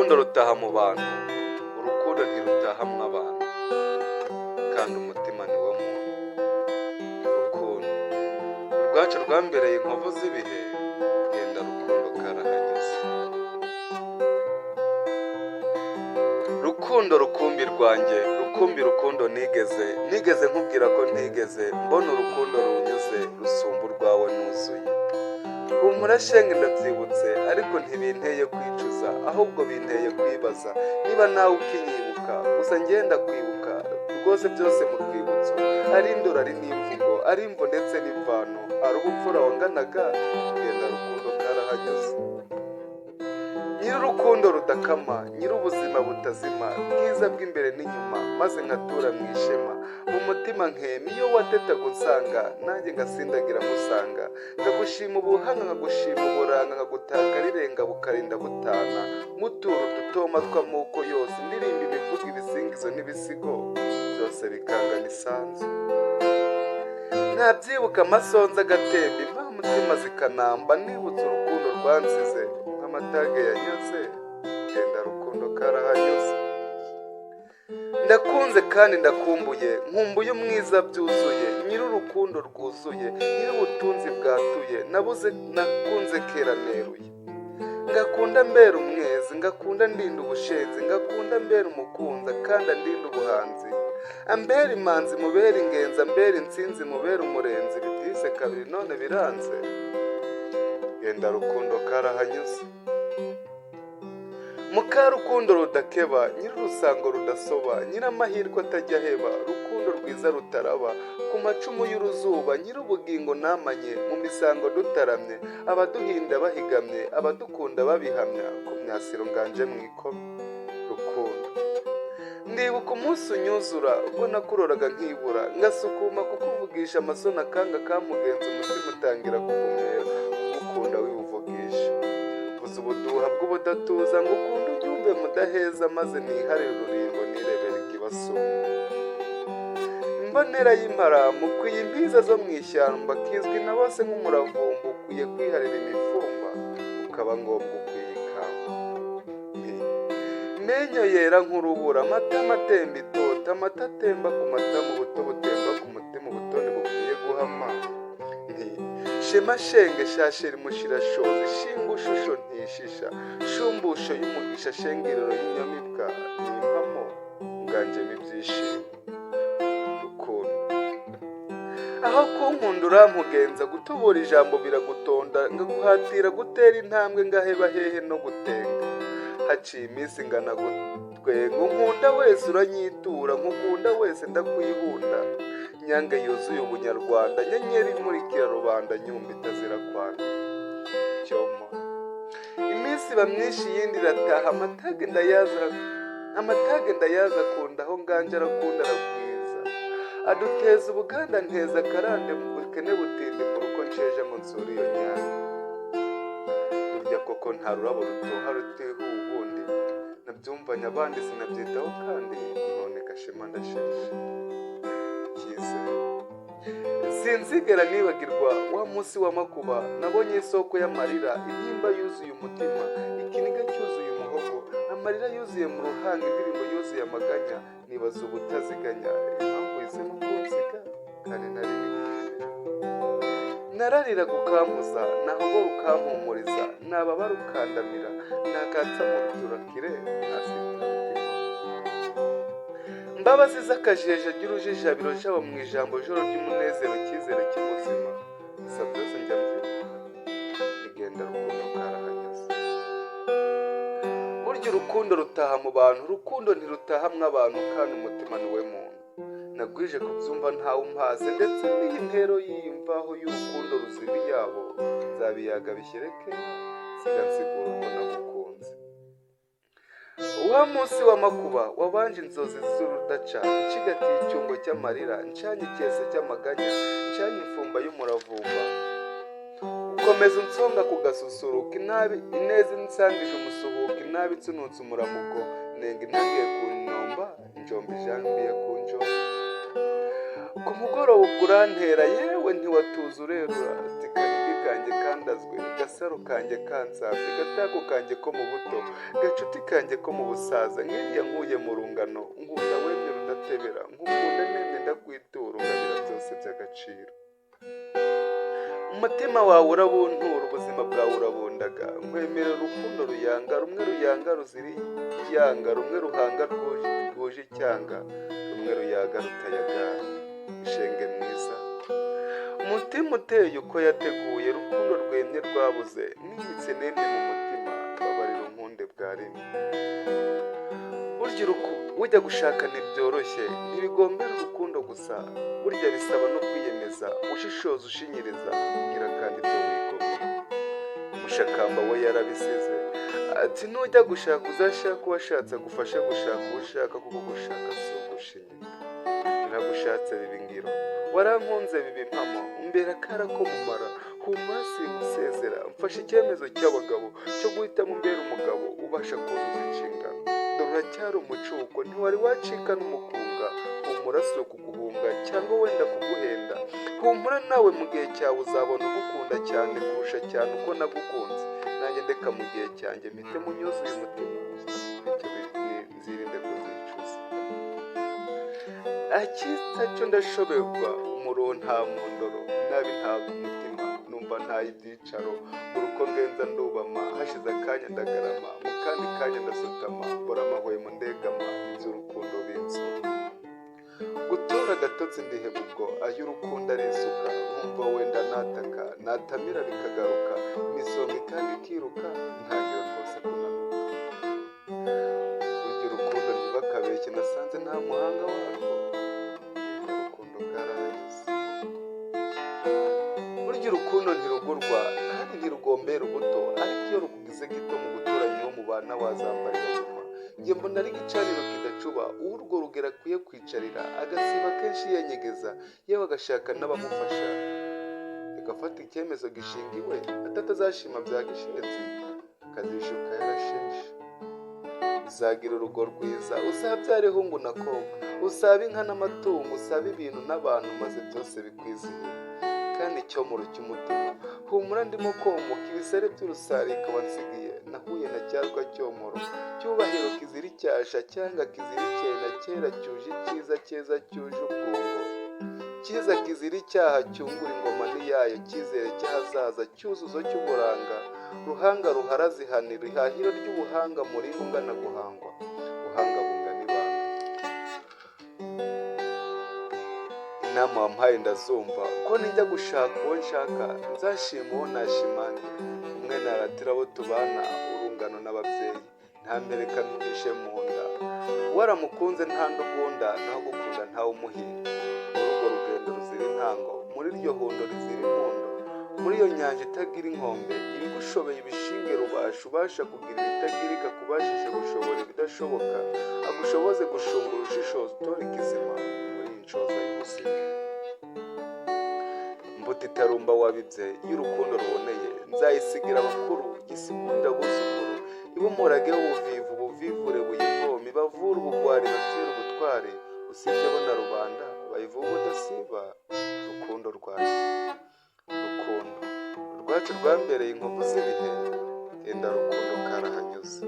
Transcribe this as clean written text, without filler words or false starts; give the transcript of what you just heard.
Urukundo rutaha mu bantu, urukundo ntirutahamwo abantu, kandi umutima ni wo muntu. Rukundo urwacu rwambereye inkovu z'ibihe, genda rukundo karahanyuze. Rukundo rukumbi rwanjye, rukumbi rukundo nigeze, nigeze nkubwira ko ntigeze mbona urukundo runyuze rusumba urwawe nuzuye. Humura shenge ndabyibutse, ariko ntibinteye kwicuza, ahubwo binteye kwibaza niba nawe ukinyibuka. Gusa ngenda kwibuka rwose byose mu rwibutso, ari indoro ari n'imvugo, ari imvo ndetse n'imvano, hari ubupfura wanganaga, genda rukundo karahanyuze. Nyir'urukundo rudakama, nyir'ubuzima butazima, bwiza bw'imbere n'inyuma, maze nkatura mu ishema, mu mutima nkema iyo watetaga unsanga, nanjye ngasindagira nkusanga, nkagushima ubuhanga, nkagushima uburanga, nkagutaka rirenga bukarinda butana, nkutura udutoma tw'amoko yose, ndirimba imivugo, ibisingizo n'ibisigo, byose bikangana isanzu. Nabyibuka amasonza agatemba, imbamutima zikanamba, nibutse urukundo rwansize nk'amatage yanyaze, genda rukundo karahanyuze. Ndakunze kandi ndakumbuye, nkumbuye umwiza byuzuye, nyir'urukundo rwuzuye, nyir'ubutunzi bwatuye, nabuze nakunze kera neruye. Ngakunda mbera umwezi, ngakunda ndinda ubushenzi, ngakunda mbera umukunzi, kandi andinda ubuhanzi. Ambera imanzi mubera ingenzi, ambera intsinzi mubera umurenzi, bitise kabiri none biranze, genda rukundo karahanyuze. Mukarukundo rudakeba, nyir'urusango rudasoba, nyir'amahirwe atajya aheba, rukundo rwiza rutaraba, ku macumu y'uruzuba, nyir'ubugingo namanye, mu misango dutaramye, abaduhinda bahigamye, abadukunda babihamya, ku myasiro nganje mu ikome. Rukundo ndibuka umunsi unyuzura, ubwo nakuroraga nkibura, ngasukuma kukuvugisha amasoni akanga kamugenza, umutima utangira kuvumera, kugukunda wiwuvugisha. Mvuze ubuduha bw'ubudatuza, ngo ukunde ubyumve mudaheza, maze niharire ururimbo nirebere ikibasumba. Imbonera y'impara ukwiye impiza zo mu ishyamba, kizwi na bose nk'umuravumba, ukwiye kwiharira imifumba, ukaba ngombwa ukwiye ikamba. Nti menyo yera nk'urubura, amatama atemba itoto, amata atemba ku matama, ubuto butemba ku mutima, ubutoni bukwiye guhama. Nti shema shenge shasheri mushirashozi, shingushusho ntishisha, shumbusho y'umugisha, shengerero y'inyamibwa, ni impamo nganjemo ibyishimo. Rukundo aho kunkunda urampugenza, gutubura ijambo biragutonda, ngaguhatira gutera intambwe, ngaheba hehe no gutenga. Haciye iminsi ngana gutwenga, unkunda wese uranyitura, nkukunda wese ndakwihunda. Nyange yuzuye ubunyarwanda, nyenyeri imurikira rubanda, nyumva itazira kwanda. Cyomo iminsi iba myinshi iyindi irataha, amatage ndayaza, amatage ndayaza, akunda aho nganje arakunda aragwiza, aduteza ubuganda nteza akarande, mu bukene butindi mu ruko nsheje ngo nsure iyo nyange. Burya koko nta rurabo rutoha rutihuye ubundi, nabyumvanye abandi sinabyitaho, kandi none gashema ndasheje. Cyizere sinzigera nibagirwa wa munsi w'amakuba, nabonye isoko y'amarira, intimba yuzuye umutima, ikiniga cyuzuye umuhogo, amarira yuzuye mu ruhanga, indirimbo yuzuye amaganya, nibaza ubutaziganya impamvu uhisemo kunsiga kandi nari bikwiye. Narariraga ukampuza, nahogora ukampumuriza, nababara ukandamira, nakatsa mu ruturakire nasitara umutima. Mbabazi z'akajeje ry'urujijabiro, jabo mu ijambo joro ry'umunezero, cyizere cy'umuzima, gusa byose njya mbyibuka, igenda rukundo karahanyuze. Burya urukundo rutaha mu bantu, urukundo ntirutahamwo abantu, kandi umutima ni we muntu. Nagwije kubyumva ntawe umpaze, ndetse n'iyi ntero yiyumvaho y'urukundo ruziba iyabo, nzabiyaga bishyereke, nsiga nsigura urwo nagukunze. Wa munsi w'amakuba wabanje inzozi z'urudaca, ncigatiye icyungo cy'amarira, ncanye icyesa cy'amaganya, ncanye ifumba y'umuravumba, ukomeza unsonga ku gasusuruko, inabi ineza insangije umusuhuko, inabi insunutse umuramuko, nenga intangiye ku nnomba, injomba ijambiye ku njomba. Ku mugoroba ubwo urantera, yewe ntiwatuza urerura, ati kanigi kanjye kandazwe, gasaro kanjye kansabye, gatako kanjye ko mu buto, gacuti kanjye ko mu busaza, nkiriya nkuye mu rungano, nkunda wemye rudatebera, nkukunda nemye ndakwitura, ungabira byose by'agaciro. Umutima wawe urabuntura, ubuzima bwawe urabundaga, nkwemerera urukundo ruyanga, rumwe ruyanga ruzira iyanga, rumwe ruhanga rwuje icyanga, rumwe ruyaga rutayagara. Ishenge mwiza, umutima uteye uko yateguye, rukundo rwemye rwabuze, nimitse nemye mu mutima, babarira unkunde bwa rimwe. Burya ujya gushaka ntibyoroshye, ntibigombera urukundo gusa, burya bisaba no kwiyemeza, ushishoza ushinyiriza, ugira kandi ibyo wigomwa. Mushakamba we yarabisize, ati nujya gushaka uzashaka uwashatse agufashe gushaka uwo ushaka, kuko gushaka si ugushinyika. Naragushatse biba ingiro, warankunze biba impamo, umbera akara ko mumara, humura singusezera, mfashe icyemezo cy'abagabo cyo guhitamo umbera umugabo ubasha kuzuza inshingano. Dore uracyari umucuko, ntiwari wacika n'umukunga, humura si ukuguhunga cyangwa wenda kuguhenda, humura nawe mu gihe cyawe uzabona ugukunda cyane kurusha cyane uko nagukunze, nanjye ndeka mu gihe cyanjye mpite munyuzuye umutima, bityo nzirinde kuzicuza. Akitsa cyo ndashoberwa, umuruho nta mundoro, nabi ntaga umutima, numva ntaye ibyicaro, buri uko ngenza ndubama, hashize akanya ndagarama, mu kandi kanya ndasutama, mbura amahwemo ndegama, iby'urukundo binsoma. Gutora agatotsi ndiheba ubwo, ay'urukundo arisuka, nkumva wenda nataka, natamira bikagaruka, imisonga ikanga ikiruka, ntangira rwose kunanuka. Burya urukundo ntibakabeshye, nasanze nta muhanga warwo, urukundo bwarahanyuze. Burya urukundo ntirugurwa kandi ntirugombera ubuto, ariko iyo rukugize gito mu guturanya uwo mubana wazambarira nyuma. Njye mbona ari igicaniro kidacuba, uwo urwo rugero akwiye kwicarira, agasiba kenshi yenyegeza, yewe agashaka n'abamufasha, agafata icyemezo gishinga iwe, atazashima bya gishenzi, akazishuka yarasheshe. Uzagira urugo rwiza, uzabyare hungu na kobwa, usabe inka n'amatungo, usabe ibintu n'abantu, maze byose bikwizihire. Kandi icyomoro cy'umutima, humura ndimo komoka, ibisare by'urusarika wansigiye, nahuye na cyarwa cyomoro, cyubahiro kizira icyasha, cyanga kizira icyena, cyera cyuje icyiza, cyeza cyuje ubwungo, cyiza kizira icyaha, cyungura ingoma n'iyayo, cyizere cy'ahazaza, cyuzuzo cy'uburanga, ruhanga ruharazihanira, ihahiro ry'ubuhanga, muringa ungana guhangwa, buhanga bungana ibanga. Inama wampaye ndazumva, ko nijya gushaka uwo nshaka, nzashima uwo nashimangira, umwe naratira abo tubana, urungano n'ababyeyi, ntampereka mpishe mu nda, waramukunze nta ndugunda, naho gukunda ntawe umuhira. Muri urwo rugendo ruzira intango, muri iryo hundo rizira impundo, muri iyo nyanja itagira inkombe, ibigushobeye ibishinge rubasha, ubasha kugira ibitagirika, kubashishe gushobora ibidashoboka, agushoboze gushungura ushishoza utora ikizima muri iyi nshoza y'ubuzima. Imbuto itarumba wabibye y'urukundo ruboneye, nzayisigira abakuru, gisigurira abuzukuru, ibe umurage w'ubuvivu, ubuvivure buyivome, ibavure ubugwari, batere ubutwari, usibye bo na rubanda, bayivuge ubudasiba, rukundo rwanjye. Rukundo, urwacu rwambereye inkovu z'ibihe, genda rukundo karahanyuze.